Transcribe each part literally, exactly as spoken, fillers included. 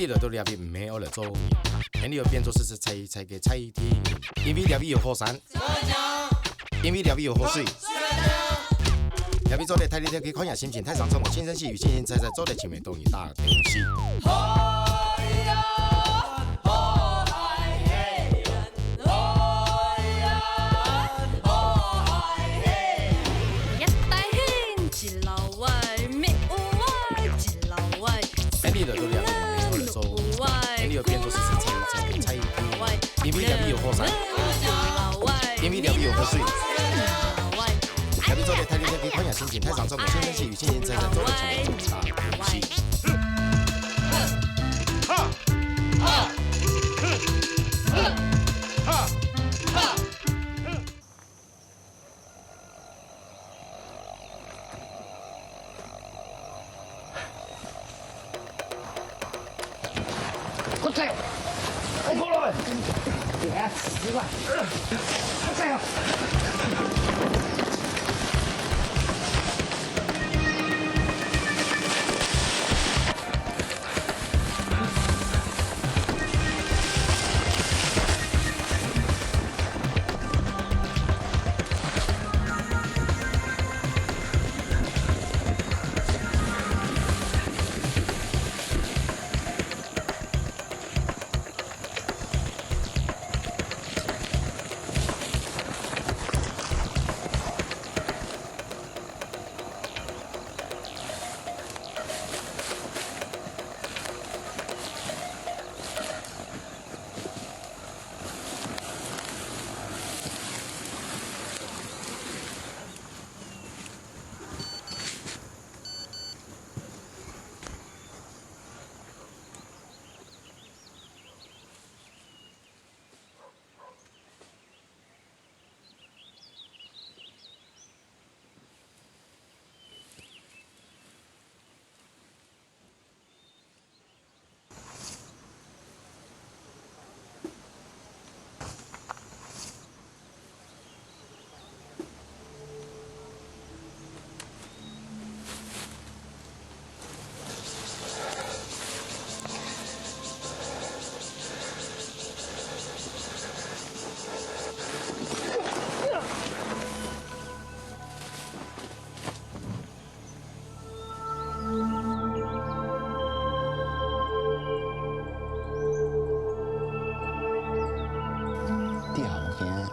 你來到這位毋係愛來做人客，你愛變做係實在在个在地人，因為這位有好山，因為這位有好水，這位做得大力跳去看下心情，太上場，我先生是有信心，在在做得請美東一大東西。一大興，一老外，滅無外，一老外。 哎，你來到這位，你來做，哎，你愛變做係實在在在地，因為這位有好山，因為這位有好水，這位做得大力跳去看下心情，太上場，我先生是有信心，在在做得請美東一大東西。你也無驚，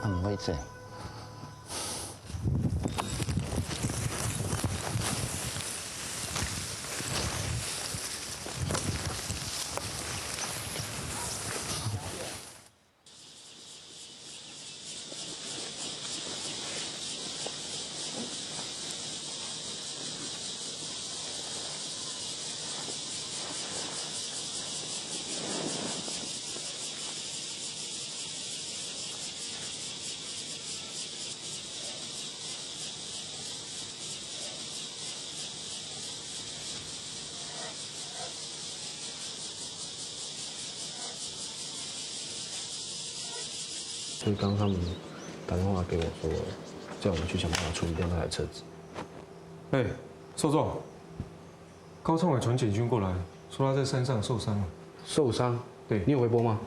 啊，毋會做。 所以剛剛他們打電話給我說，叫我們去想辦法處理掉那台車子。哎，少壯，高昌偉傳簡訊過來，說他在山上受傷了。受傷？對。你有回撥嗎？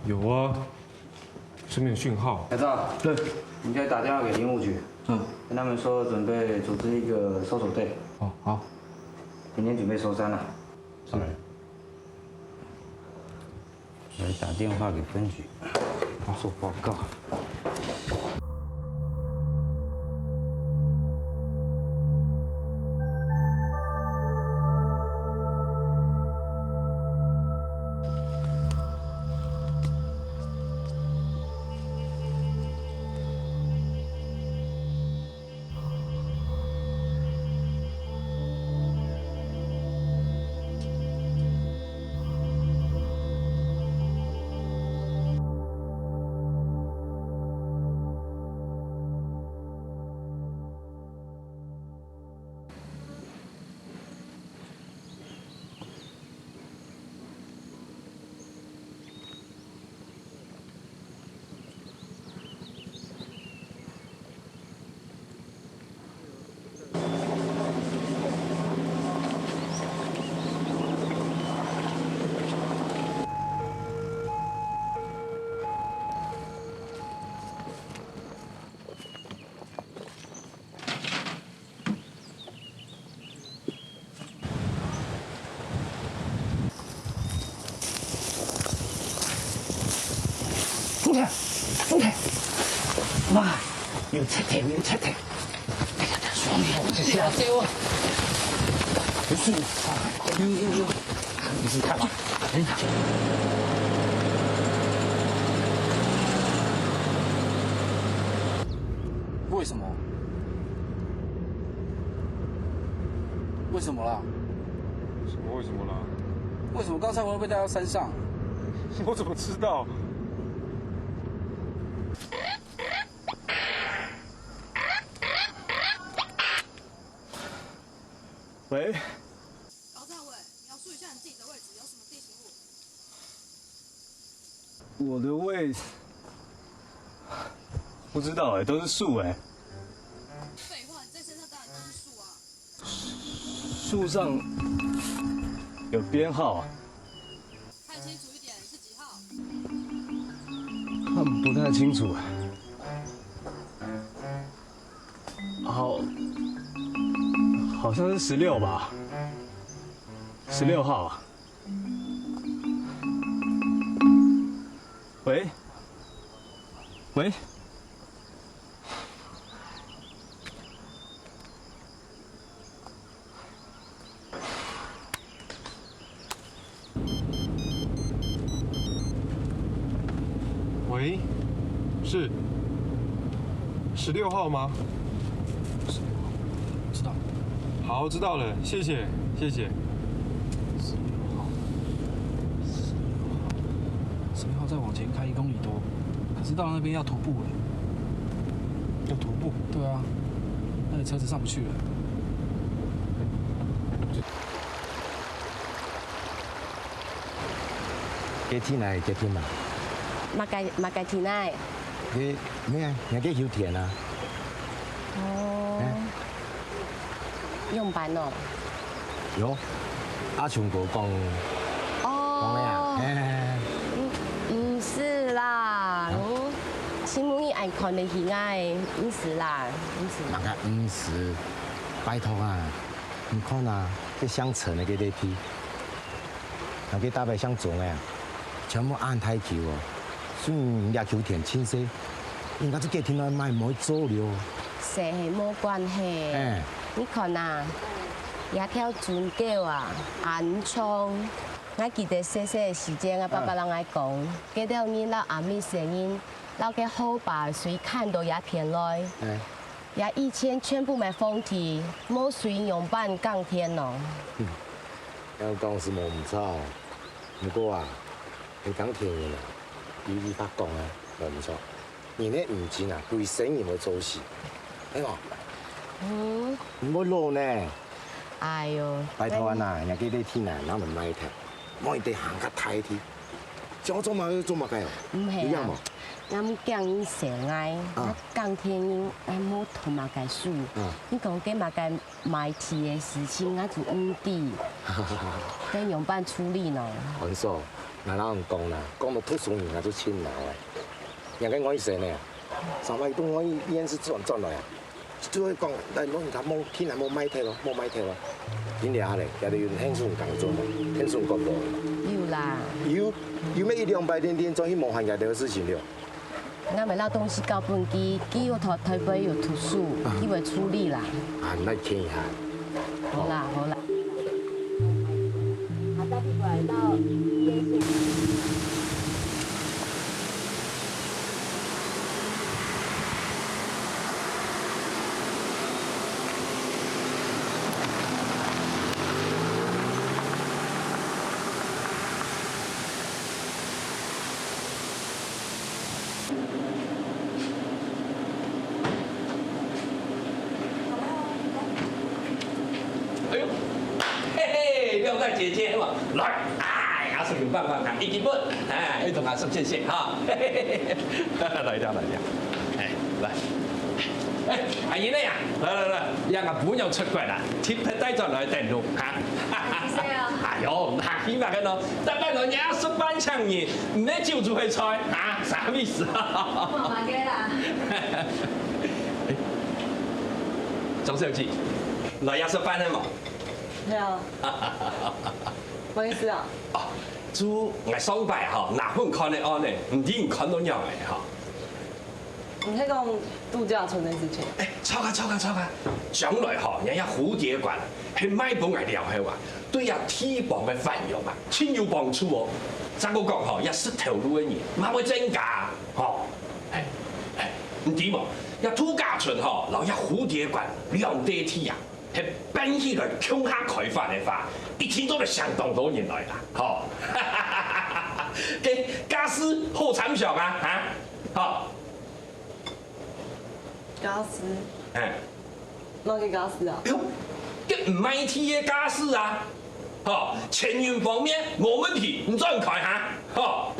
有啊，是沒有訊號。小趙，對。你可以打電話給林務局，嗯。跟他們說準備組織一個搜索隊。哦，好。明天準備搜山了。是。來打電話給分局，做報告。放开，放开！妈，有贼头，有贼头！哎呀，这双手，这下给我！不是，有有有，你是干嘛？等一下。为什么？为什么啦？什么为什么啦？为什么刚才我会被带到山上？我怎么知道？ 喂，高赞伟，描述一下你自己的位置，有什么地形物？我的位置不知道哎，都是树哎。废话，你在山上当然都是树啊。树上有编号啊？看清楚一点，你是几号？看不太清楚哎。 好，好像是十六吧，十六号啊。喂，喂，喂，是十六号吗？知道。好，知道了，谢谢，谢谢。十六号，十六号，十六号再往前开一公里多，可是到那边要徒步了。要徒步？对啊，那里车子上不去了。 該田啊，該田嘛。麼个，麼个田啊？該，無啊，若个休田啊。哦。仰般哦？有，阿松哥講，講个啊。哦。嘿嘿嘿。毋，毋係啦，嗯，新聞你愛看个田啊，毋係啦，毋係。麼个毋係？拜託啊，你看啊，該姓陳个該塊地。 該搭配相撞个，全部恁大球哦。雖然這球田盡細，應該係決定來買無做了。細係無關係。哎。你看啊，這條圳溝啊，恁長。𠊎記得細細个時節，𠊎爸爸摎𠊎講，該兜人摎阿姆細人，摎該河壩水牽到這片來。哎。這以前全部係荒地，無水仰般耕田哦？ 恁講係無毋著，毋過啊，你耕田人啊，有句話講啊，無毋著，人个五金啊，對先人來做事，係無？嗯。你會老呢？哎喲，拜託啊，若个地泥啊，哪能賣忒？莫一直行較大地，想做麼个做麼个哦，毋係啊，有影無？𠊎毋驚人笑𠊎，啊。𠊎耕田人，𠊎無讀麼个書，啊。你講該麼个 買地个事情，𠊎就毋知，該仰般處理呢？安嫂，𠊎摎你講啦，講到讀書人，𠊎就盡惱欸。若个外甥呢，上擺對外縣市轉轉來啊，就會講，來老人家莫，田啊莫賣忒咯，莫賣忒咯。今日啊咧，這兜有𢯭手人工做無？𢯭手人工無？有啦。有，有咩一兩擺定定轉去無閒這兜个事情了。 𠊎會摎東西交分佢，佢有在台北有讀書，佢會處理啦。啊，𠊎來看一下。好啦，好啦。哎喲，嘿嘿，廖大姐姐嘛，來，哎，阿叔有辦法，一起分，哎，同阿叔谢谢哈，嘿嘿嘿嘿，来一下，来一下，哎，来，哎，阿姨那呀，来来来，让阿婆娘出来啦，特别带转来等路哈。谢谢啊。哎呦，那起码个喏， 大概人家是半强人，你那酒煮会菜啊？啥意思啊？我买给啦。哎，张小姐，来要吃饭了吗？对啊。麼意思啊？哦，就𠊎上擺吼，拿分看个案呢，毋知你看到仰仔吼？你係講度假村个事情？哎，著啊，著啊，著啊！將來吼，若這蝴蝶館係賣分𠊎了後啊，對這地方个繁榮啊，盡有幫助哦。再過講吼，這食頭路个人嘛會增加，吼。哎，哎，你知無？這度假村吼，摎這蝴蝶館兩塊地啊， 係辦起來共下開發个話，一定做得相當多人來啦，吼。該價數好參詳啊，哈，吼。價數？哎。麼个價數啊？哎喲，該毋賣地个價數啊，吼，錢銀方面無問題，你轉看哈。 好。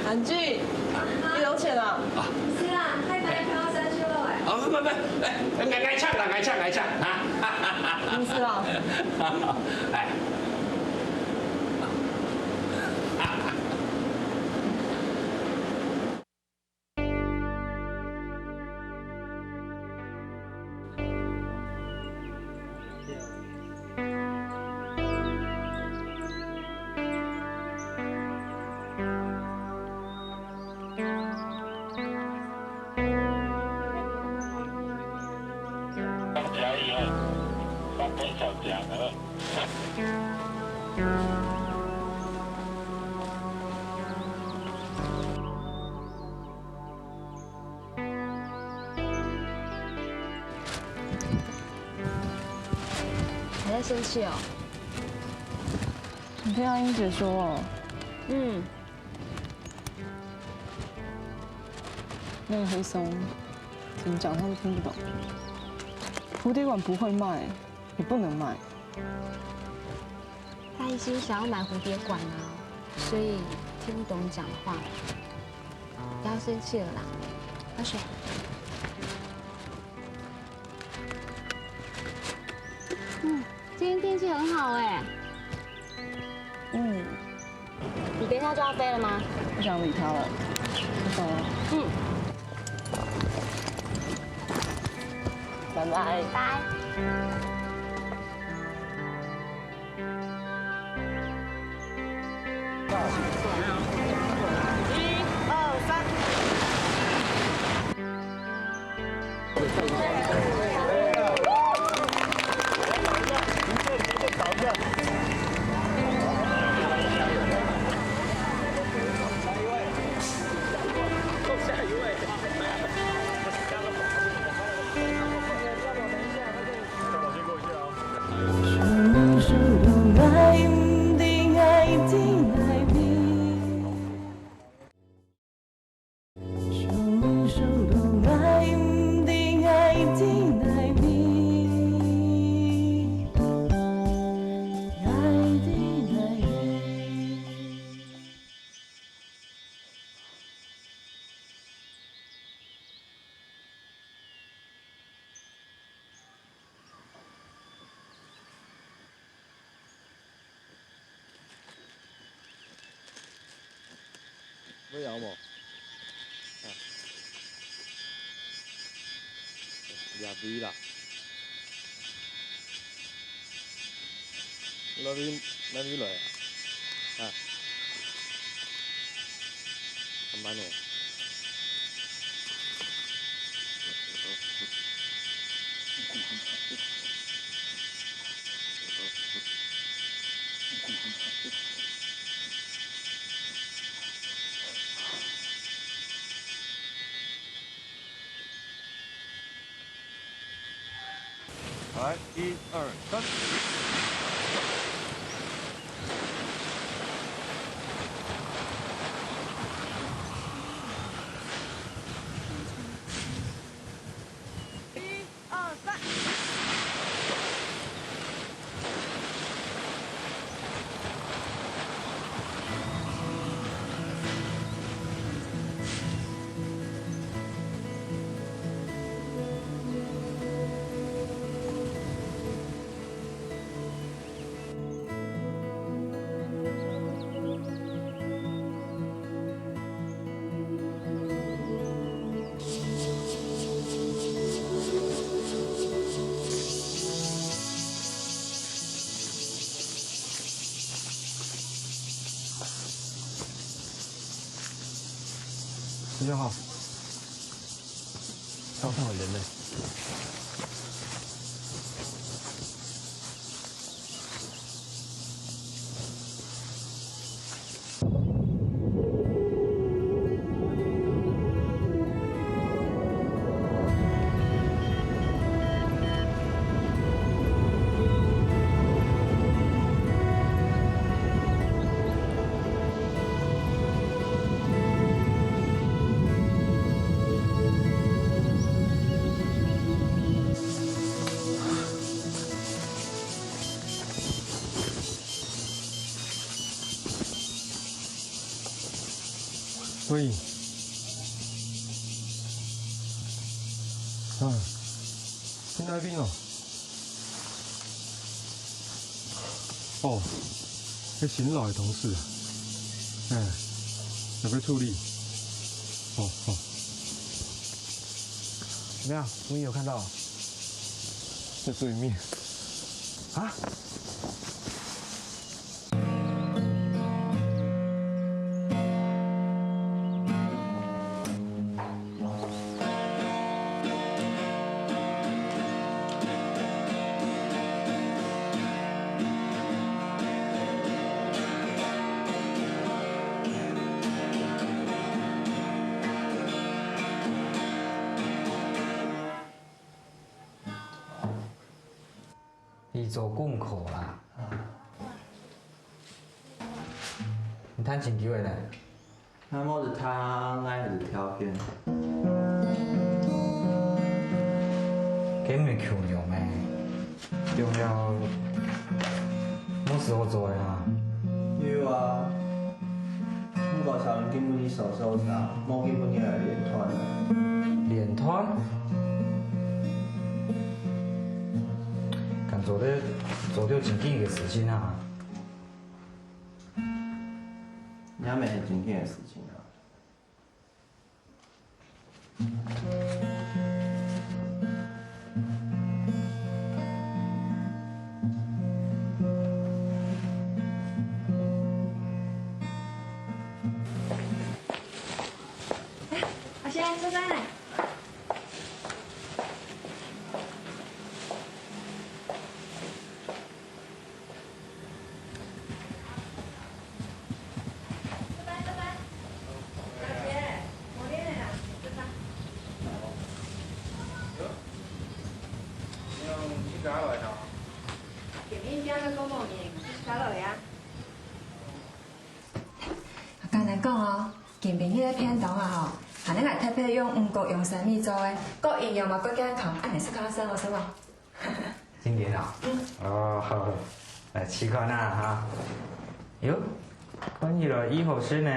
韓劇，你有錢啊？毋係啦，太白嫖三十萬。啊，毋毋毋，哎，𠊎𠊎請啦，𠊎請，𠊎請啊。毋係啦。哎。 還在生氣哦？你聽阿英姐說哦。嗯。那個黑松怎麼講他都聽不懂。蝴蝶館不會賣，也不能賣。他一心想要買蝴蝶館啊，所以聽不懂你講的話。不要生氣了啦，阿水。嗯，今天天氣很好哎。嗯。你等一下就要飛了嗎？不想理他了，我走了。嗯。拜拜。拜。 有無？啊。也未啦。哪位，哪位來啊？啊。慢慢仔。 來，一二三。一二三。 你你好，刚看完人呢。喂。啊，你哪位哦？哦，係新來个同事啊。哎，要不要處理？哦，好。怎么样？我有看到？在对面。啊？ 你做功課啦。你彈琴幾歲呢？那麼是他，那是條件。跟你求牛咩？有了，無事好做个啊。有啊。 毋過小林今晡日手受傷，無今晡日來練團。練團？敢做得做到正經个事情啊？也毋係正經个事情啊。 阿仙，坐坐來。 你用自家來喏。今日點个公務員，自家來啊。簡單講哦，今晡日个便當啊吼，還係𠊎特別用五穀用生米做个，較營養嘛，較健康，恁樣食較好勢，好食無？ 真个啊？嗯。哦，好，來試看啊哈。喲，看起來異好食呢。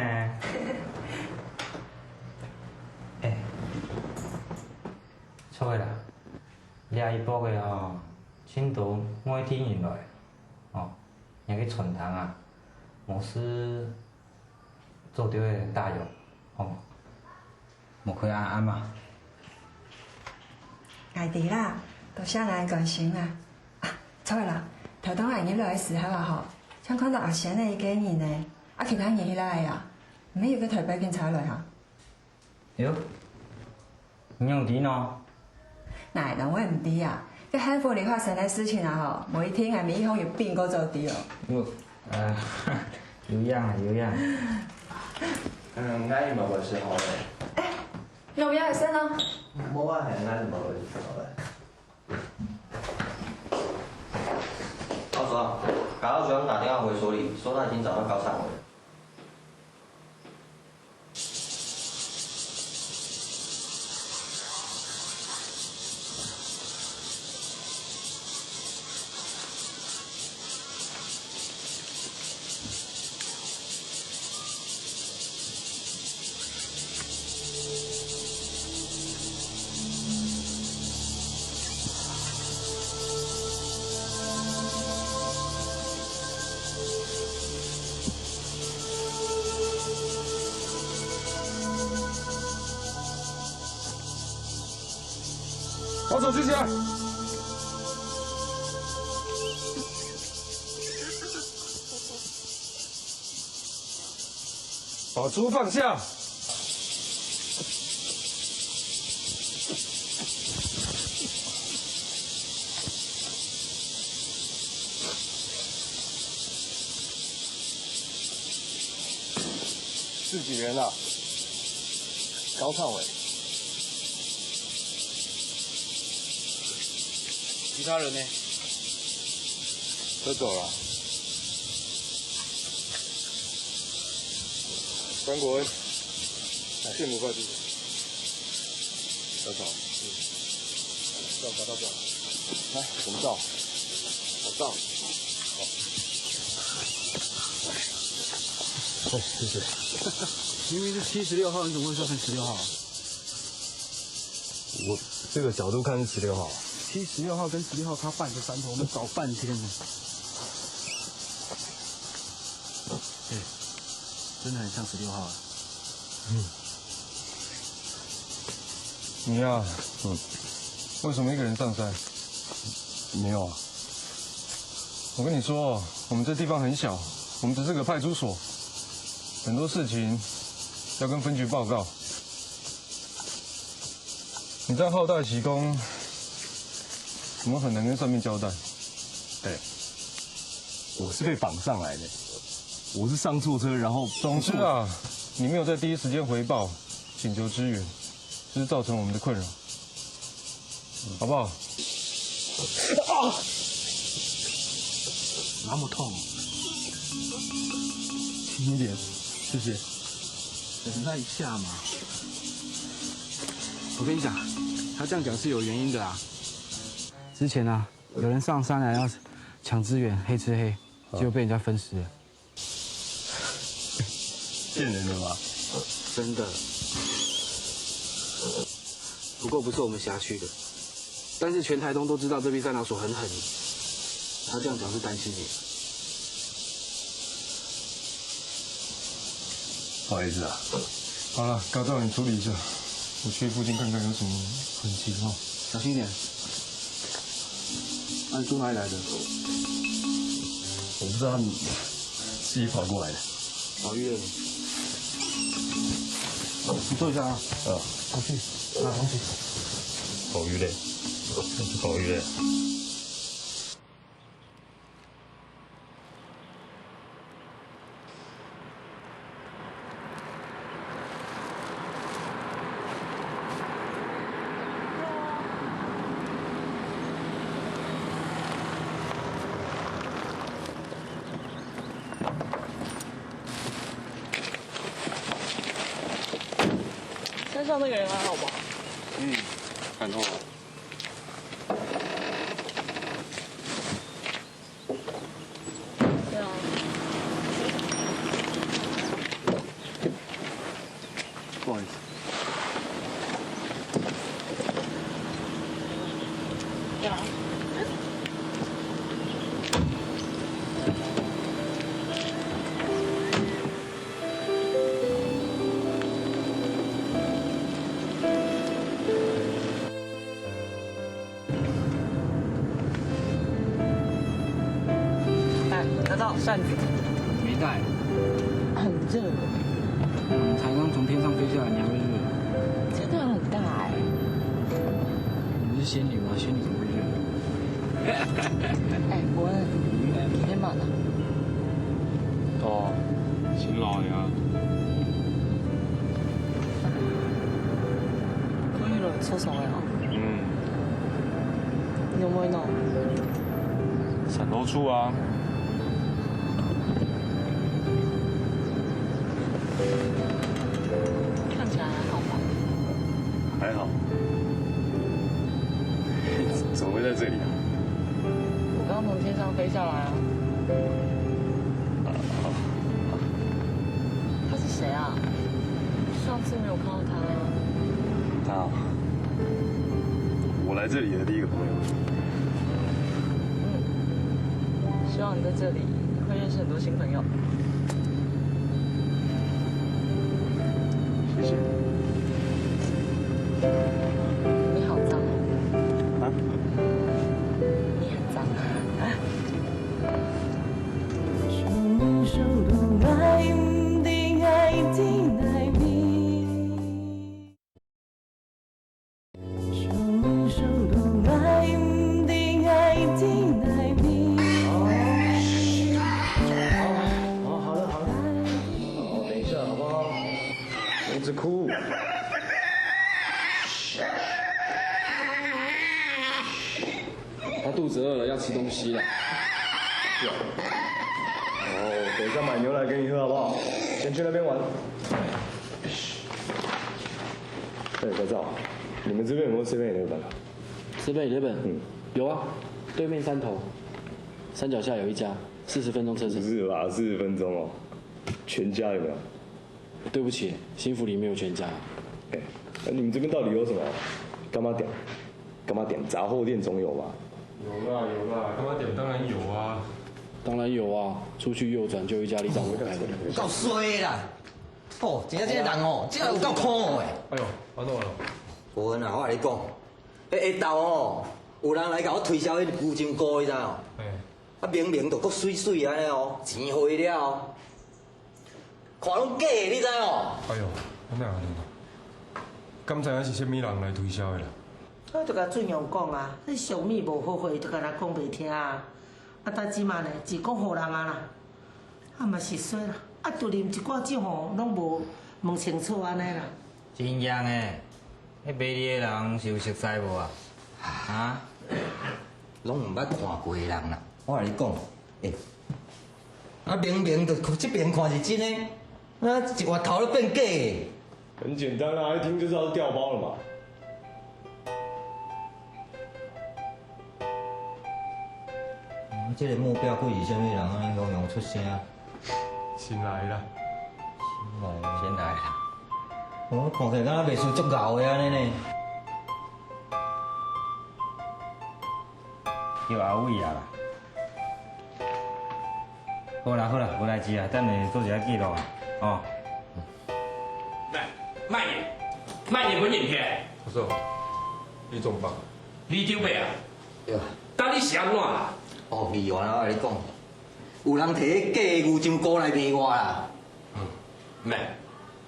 哎，著个啦，這一駁个哦，盡多外地人來，哦，若个餐廳啊，無事 做得个打藥，吼。莫開暗暗啊。𠊎知啦，多謝你關心啦。啊，著啦，頭到𠊎入來个時候啊吼，正看到阿仙仔一個人呢，啊其他人去哪位啊？毋係有个台北警察來哈？喲， 你仰知呢？𠊎仰會毋知啊？該幸福裡發生个事情啊吼，無一定𠊎乜一向有比過早知哦。有，呃，有影啊，有影。嗯，𠊎也無愛食好了。哎，你有必要先呢？無啊，嘿，𠊎也無愛食好了。老總，剛剛學長打電話回所裡，說他已經找到高尚偉了。 把手举起来！把猪放下！自己人啊，高尚伟。其他人呢？都走了。张国恩，谢幕快递。都走了。嗯。照，照，照。来，我们照。我照。好。哎，谢谢。明明是七十六号，你怎么会说成十六号啊？我这个角度看是十六号。七十六号跟十六号差半个山头，我们找半天呢。哎，真的很像十六号啊。嗯。你呀，嗯，为什么一个人上山？没有啊。我跟你说，我们这地方很小，我们只是个派出所，很多事情要跟分局报告。你这样好大喜功，我们很难跟上面交代。对，我是被绑上来的，我是上错车，然后……总之啊，你没有在第一时间回报，请求支援，这是造成我们的困扰，好不好？啊！那么痛。轻一点，谢谢。忍耐一下嘛。我跟你讲，他这样讲是有原因的啊。之前啊，有人上山来要抢资源，黑吃黑，结果被人家分尸了。骗人的吧？真的。不过不是我们辖区的，但是全台东都知道这批善导所很狠，他这样讲是担心你。不好意思啊。好了，告状你处理一下，我去附近看看有什么痕迹哈。小心一点。那你住哪里来的？我不知道，他们自己跑过来的。 宝玉嘞，你坐一下啊。啊。我去拿东西。宝玉嘞，宝玉嘞。山上那个人还好吧？嗯，还好。对啊。不好意思。对啊。 来，拿到扇子。没带。很热。嗯，才刚从天上飞下来，你还会热？这个很大哎。你是仙女吗？仙女怎么会热？哎，伯恩，你今天忙啊？哦，辛苦了呀。可以了，受伤了哦。嗯。你有没有弄？闪到处啊。 看起来还好吧？还好。怎么会在这里啊？我刚从天上飞下来啊。啊，他是谁啊？上次没有看到他啊。他啊，我来这里的第一个朋友。嗯，希望你在这里会认识很多新朋友。 谢谢。你好脏哦。啊？你很脏啊。猴子哭。他肚子饿了，要吃东西了。哦，等一下买牛奶给你喝好不好？先去那边玩。哎，白照，你们这边有没有 Seven Eleven 啊？Seven Eleven？嗯。有啊，对面山头，山脚下有一家，四十分钟车程。不是吧？四十分钟哦，全家有没有？对不起，新福里没有全家。哎，那你们这边到底有什么？干妈店，干妈店，杂货店总有吧？有啦有啦，干妈店当然有啊。当然有啊，出去右转就有一家里长伯开的。有够衰的啦！哦，真正这个人哦，这个有够可恶的。哎呦，安怎了？伯恩啊，我跟你讲，迄下晝哦，有人来甲我推销迄牛筋糕，你知道？哎。啊，明明就够水水安尼哦，钱回了哦。 看攏假的，你知無？哎呦，安尼啊，你敢知影是啥物人來推銷的啦？我就甲俊勇講啊，迄小米無好貨，就甲人講袂聽啊。啊，但即滿呢，只講好人啊啦，啊嘛是衰啦，啊，就啉一寡酒吼，攏無問清楚安尼啦。真樣誒，迄賣梨的人是有熟似無啊？啊？攏毋捌看過的人啦，我甲你講，誒， 啊，明明就即邊看是真的，啊，一越頭都變假的。很簡單啊，一聽就知道是調包了嘛。嗯，這个目標會是啥物人啊？雄雄出聲。新來啦。新來啦。新來啦。哦，看起來敢若袂輸足𠢕的安尼呢。叫阿偉啊啦。 好啦好啦，無代志啊，等下做一下記錄啊，哦。來，慢點，慢點，分你貼。不是，李總吧？李長伯啊，對啊。到底是安怎啊？哦，李員啊，我甲你講，有人提迄假牛筋糕來賣我啦。嗯，免，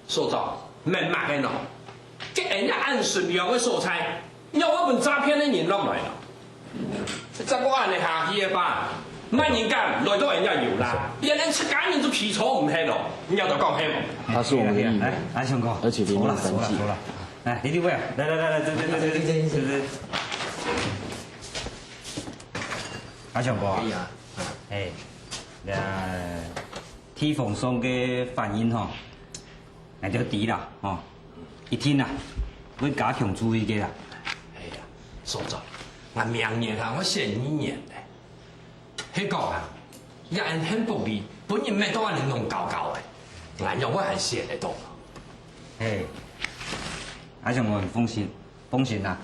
所長，免罵个喏。這人家恁善良个所在，要我分詐騙个人落來了。 再過恁樣下去个話，慢人敢來到人家有啦，連恁自家人都皮粗毋係咯，你要到講係無？他是我們的議員。來，阿雄哥，而且連任三屆。走了，走了，走了。來，你對位啊，來來來來，這這這這這這這。阿雄哥啊，哎呀，哎，那地方上个反應吼， 𠊎就知啦，吼，一定啦，會加強注意个啦。哎呀，所長，𠊎明年啊，𠊎選議員咧。係講啊，若恁幸福哩，分人罵到恁樣弄搞搞个，𠊎仰會還選得到？嘿，阿雄哥，你放心，放心啦。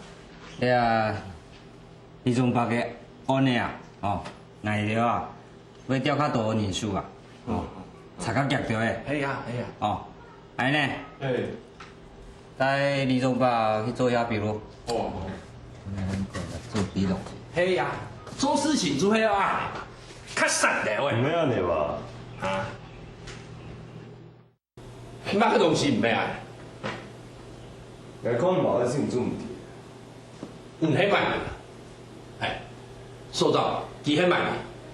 哎呀，李宗伯个案例啊，吼，𠊎兜啊， 會調較多人手啊，哦，查較遽著誒。係啊，係啊。哦，安尼呢？係。帶李宗伯去做下筆錄。哦。做筆錄。係啊，做事情就係要恁樣，較實在誒。毋係安尼吧？啊？ 麼个東西毋愛啊？𠊎看無愛先做毋得。毋係麼人啊？哎，所長，佢係麼人？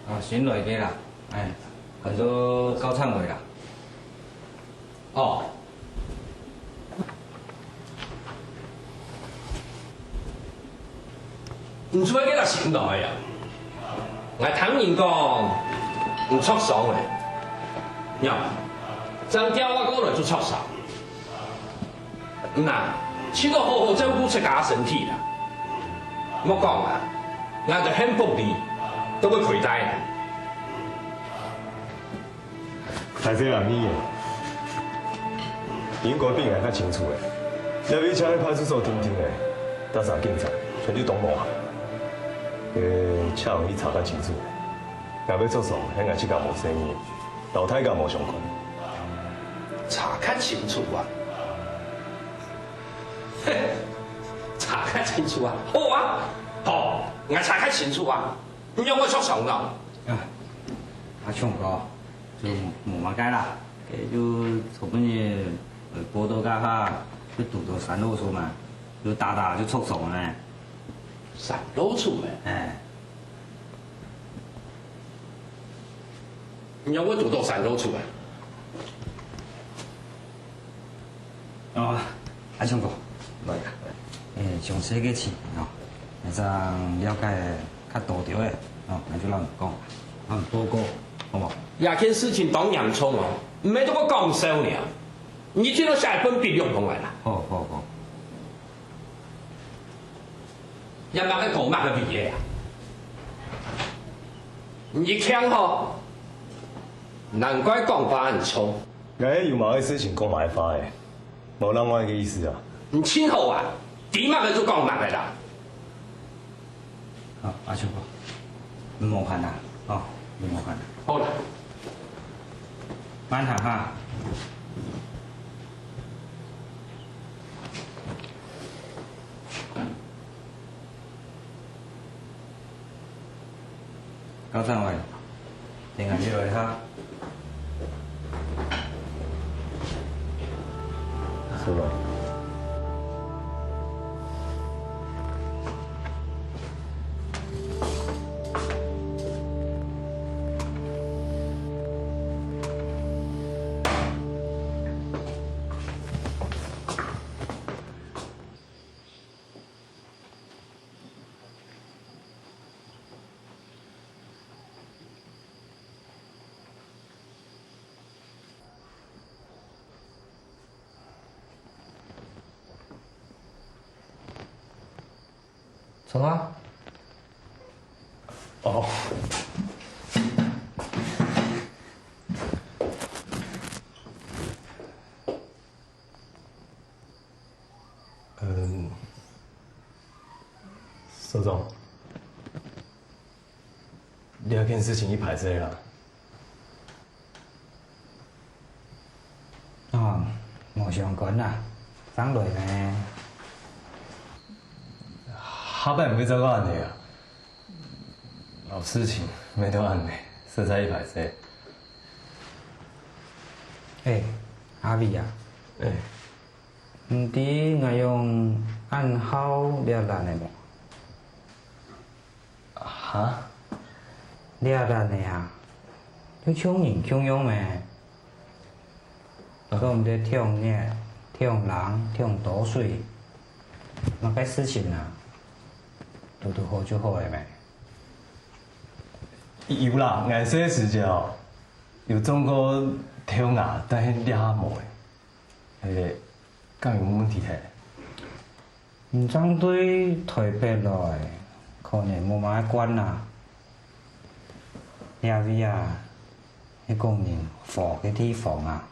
啊，新來个啦，哎，叫做高燦偉啦。哦。 你做麼个來尋𠊎啊？𠊎聽人講，你著傷了。呀，正調我過來就著傷。嗯啊，請你好好照顧自家身體啦。莫講啊，𠊎兜幸福哩，都會虧待。 歹勢啊，議員，你應該比𠊎較清楚誒。這位請去派出所聽聽誒，逐儕警察全就擋無行。呃，請你查較清楚誒。𠊎愛著傷，係𠊎自家無細義，摎大家無相干。查較清楚啊！嘿，查較清楚啊！好啊，好，𠊎查較清楚啊！你仰會著傷到？啊，阿雄哥， 就無，無麼个啦，該就昨晡日，呃，報到該下，就堵到山路處嘛，就打打就著傷了呢。山路處咩？哎。你仰會堵到山路處啊？哦，阿松哥，來啊，來。誒，詳細个情形哦，𠊎正了解較多條个，哦，𠊎就摎你講，摎你報告，好無？這件事情當嚴重哦，毋係做个講笑呢。你今日寫一份筆錄同來啦。好，好，好。 也麼个講麼个話个啊？你聽吼，難怪講話恁衝。𠊎有麼个事情講麼个話个，無另外个意思啊。你聽好啊，知麼个就講麼个啦。好，阿秋哥，你莫煩啦，哦，你莫煩啦。好啦。慢行哈。 高政委，請你來哈。是吧？ 坐啊。哦。嗯，所長，這件事情你歹勢啦。 哦，無相干啦，正來呢。下擺毋會再過恁樣啊。老事情，毋好恁樣，實在一歹勢。誒，阿偉啊，誒，你知𠊎用恁好這難个無？ 哈？這難个啊，就像人共樣咩。講毋得忒熱、忒冷、忒多水，麼个事情啊，堵堵好就好个咩。有啦，𠊎細時節哦，有中過頭瘼，但係這下無个。誒，敢有問題係？ 你正對臺北來，可能無麼个慣啊。這位啊，係講人好个地方啊，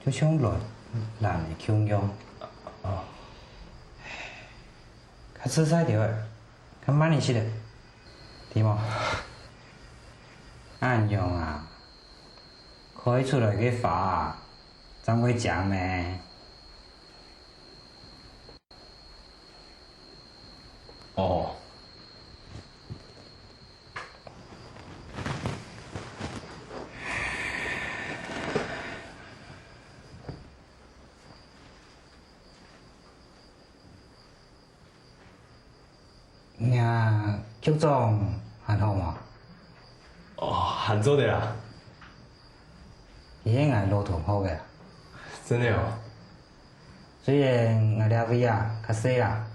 就像來難个共樣。哦。較自在點仔，較慢一息仔，知無？恁樣啊，開出來个花啊，正會靚呢。 哦。若局長還好無？哦，還做得啊。佢係𠊎老同學个。真个哦？ 雖然𠊎這位啊較細啊，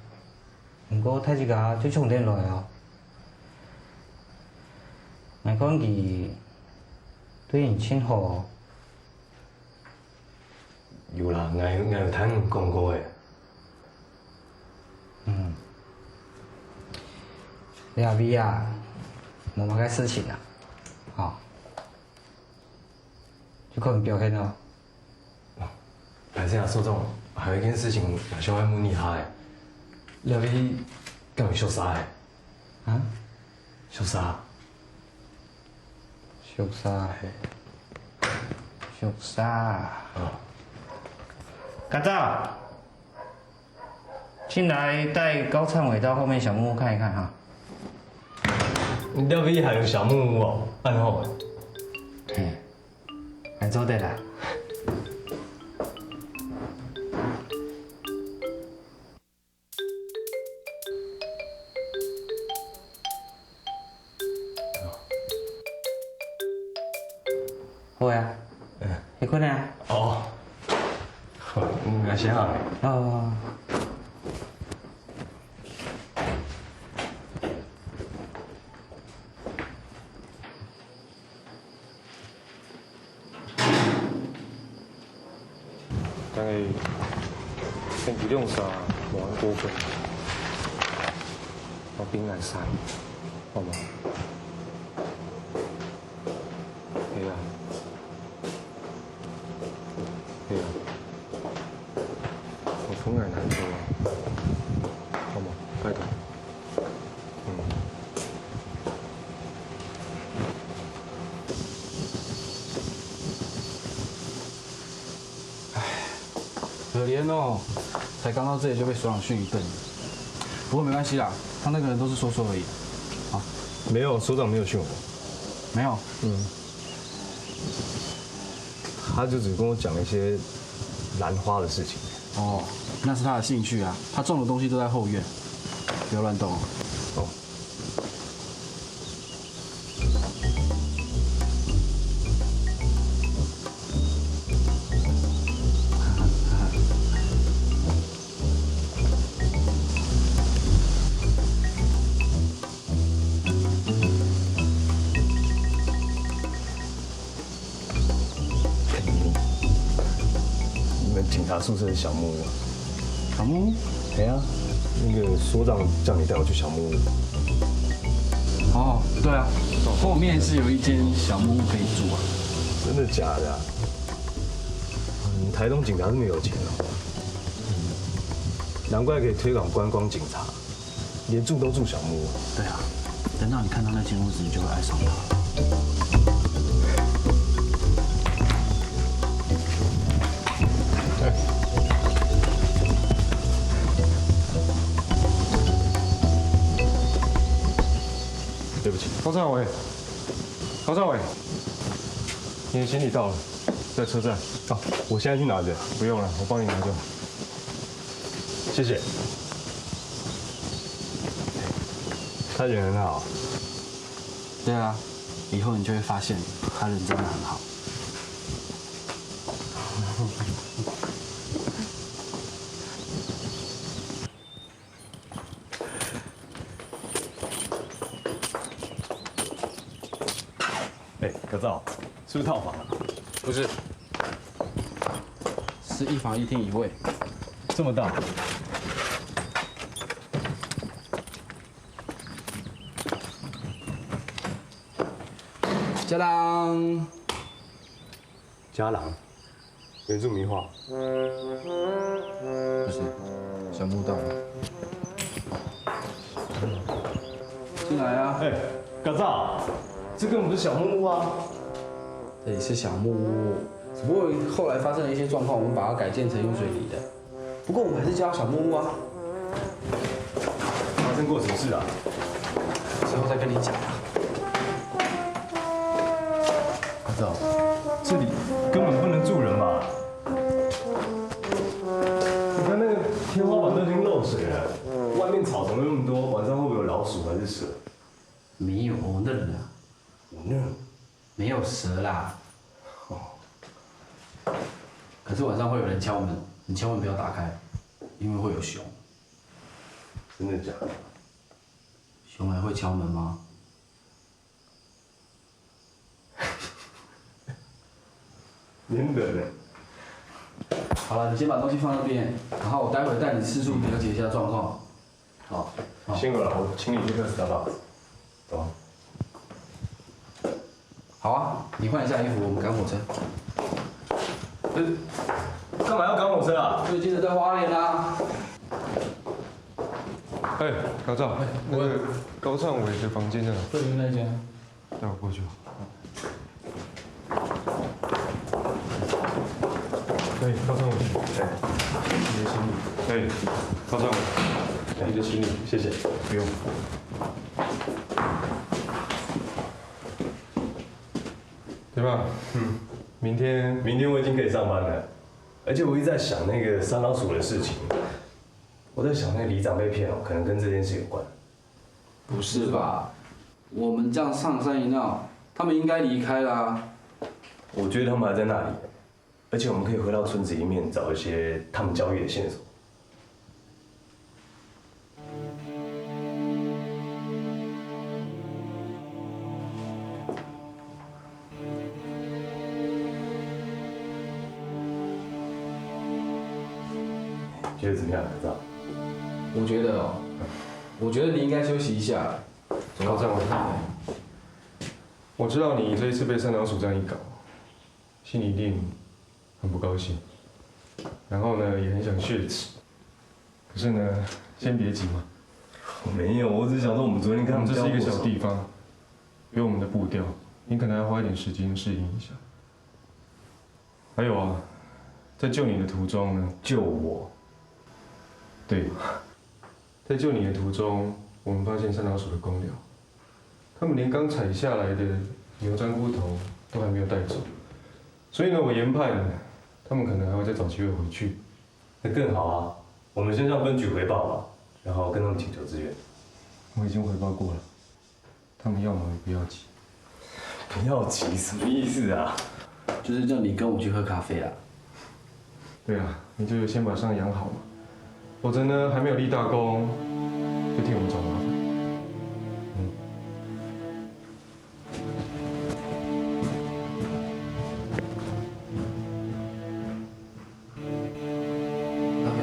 毋過大自家就衝等來哦。𠊎看佢對你盡好哦。有啦，𠊎，𠊎有聽人講過个。嗯，這位啊，無麼个事情啊，吼。 就看表現咯。歹勢啊，所長，還有一件事情，𠊎想愛問你下仔。這位敢有畜舍仔？啊？畜舍。畜舍。畜舍。啊。家長， 進來帶高燦偉到後面小木屋看一看哈。你這位還有小木屋哦，恁好欸。嘿，還做得啦。好啊，嗯。去睏啊。哦。嗯，那先好了。啊。大概星期六下，無恁過分，我冰来晒，好無？係啊。 係啊，我從來難做啊，好無？拜託。嗯。唉，可憐哦，才剛到這裡就被所長訓一頓。不過沒關係啦，他那個人都是說說而已。好。沒有，所長沒有訓我。沒有？嗯。 他就只跟我講一些蘭花的事情。哦，那是他的興趣啊，他種的東西都在後院，不要亂動哦。哦。你們警察宿舍是小木屋啊？小木屋？哎呀，那個所長叫你帶我去小木屋。哦，對啊，後面是有一間小木屋可以住啊。真的假的啊？你們台東警察這麼有錢哦，難怪可以推廣觀光警察。 連住都住小木屋。對啊，等到你看到那間屋子，你就會愛上它。對不起。高少偉，高少偉，你的行李到了，在車站。哦，我現在去拿着。不用了，我幫你拿就好。 謝謝。他人很好。對啊，以後你就會發現他人真的很好。哎，可照，是不是套房啊？不是，是一房一厅一卫。这么大？家人。家人？ 原住民话。不是，小木屋到了。进来啊！哎，嘎造，这根本不是小木屋啊！这里是小木屋，只不过后来发生了一些状况，我们把它改建成用水泥的。不过我们还是叫它小木屋啊。发生过什么事啊？之后再跟你讲啊。 我操，这里根本不能住人吧？你看那个天花板都已经漏水了，外面草丛又那么多，晚上会不会有老鼠还是蛇？没有，我认了。我认了。没有蛇啦。哦。可是晚上会有人敲门，你千万不要打开，因为会有熊。真的假的？熊还会敲门吗？ 你很冷欸。好了，你先把东西放那边，然后我待会带你四处了解一下状况。好，好。辛苦了，我请你去喝 Starbucks。走。好啊，你换一下衣服，我们赶火车。呃，干嘛要赶火车啊？最近的在花莲啊。哎，高照，那个高尚伟的房间在哪？对面那间。 带我过去。哎，高尚伟，哎，你的行李。哎，高尚伟，哎，你的行李，谢谢。不用。对吧？嗯。明天，明天我已经可以上班了，而且我一直在想那个三老鼠的事情。我在想那个里长被骗哦，可能跟这件事有关。不是吧？ 我们这样上山一闹，他们应该离开啦。我觉得他们还在那里。而且我们可以回到村子里面找一些他们交易的线索。觉得怎么样，科长？我觉得哦，我觉得你应该休息一下。科长，我知道你这一次被三老鼠这样一搞，心里一定很不高兴，然后呢，也很想血池。可是呢，先别急嘛。没有，我只是想说，我们昨天跟他们这是一个交过手小地方，有我们的步调，你可能要花一点时间适应一下。还有啊，在救你的途中呢，救我。对，在救你的途中，我们发现三老鼠的公寮，他们连刚采下来的牛樟菇头都还没有带走，所以呢，我研判他们可能还会再找机会回去。那更好啊，我们先向分局回报吧，然后跟他们请求支援。我已经回报过了，他们要忙也不要急。不要急，什么意思啊？就是叫你跟我去喝咖啡啊。对啊，你就先把伤养好嘛，否则呢，还没有立大功，就替我们找麻烦。咖啡。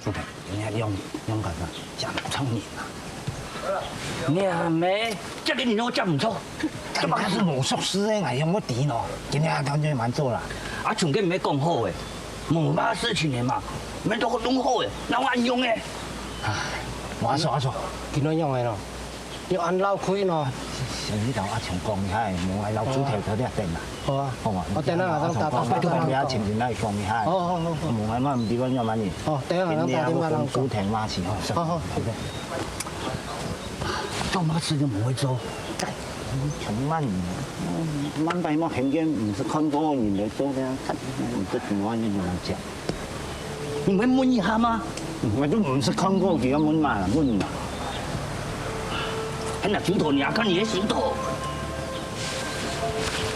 主任，你看用用干啥？讲不聪明啊！你还没，这个你都讲不错，这么开始魔术师的，俺用不敌喏。今天他就蛮做了。啊，从前没讲好诶，无嘛事情的嘛，没做个弄好诶，哪有用诶？我说我说，今天用的咯，你按老开咯，先去同阿强讲一下，无爱老主头在这等啦。好啊，好嘛，我等下马上打打打打打。不要请人来讲一下。好好好好。我们还蛮比较要蛮你。好，等下马上打电话让我。主头嘛是吼。好好好。做嘛事情不会做，干，从慢，慢白嘛，很远，不是看过人的做的，看，不是怎么样讲。 你没问一下吗？我都不是看过，就要问嘛，问嘛。还拿猪头，你要看你的行头。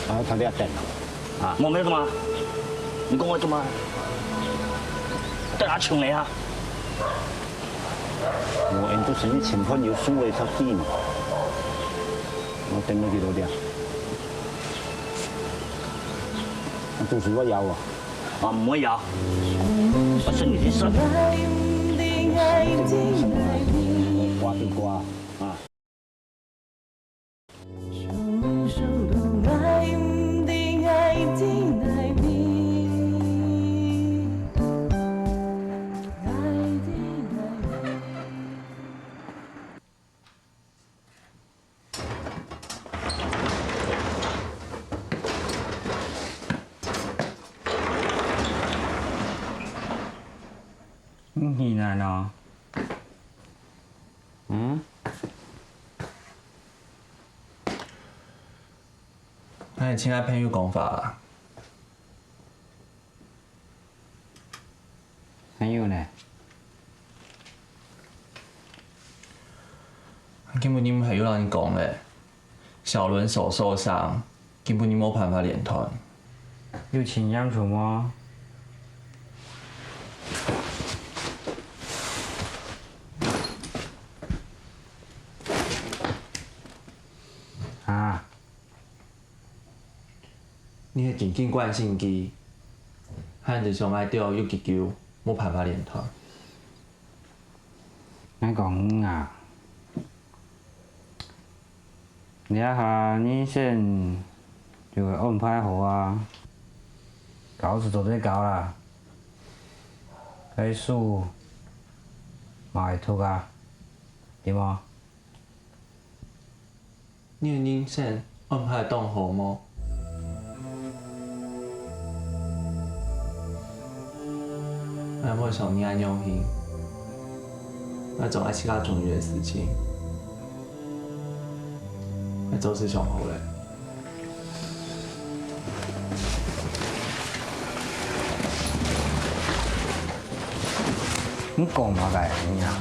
啊，他不要等了。啊，我没有干嘛。你跟我干嘛？等下抢了啊！我俺都是你情况有数为他低嘛。我等了几多点？那都是我要啊。 啊，毋會啊，我信你去說。我對歌啊。 你去哪呢？嗯？那你親愛朋友講法啊？ 還有呢？今晡日毋係有人講咧，小倫手受傷，今晡日無辦法練團。有盡嚴重無？啊？ 你係真正關心佢，還係想愛釣一支球，無辦法練團？𠊎講你啊，這下你先就會安排好啊，教是做得教啦，該手嘛會禿啊，對無？ 你个人生安排當好無？𠊎無想你恁樣形，𠊎做𠊎自家中意个事情，𠊎做事上好咧。你講麼个呀？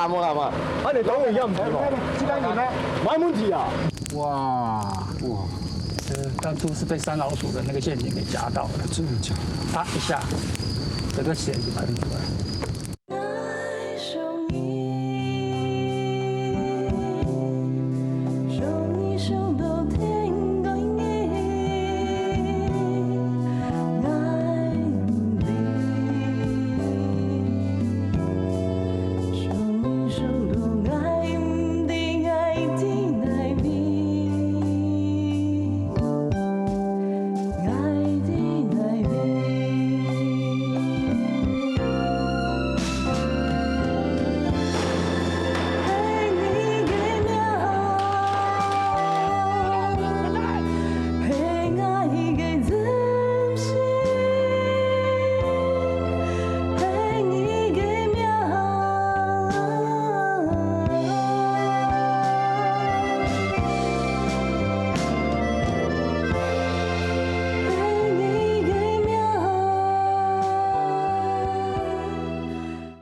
啊，無啦嘛，啊，你等我一下，毋使嘛。這個你呢？沒問題啊。哇，哇，呃，當初是被山老鼠的那個陷阱給夾到的，真的假的？啪一下，整個血就噴出來。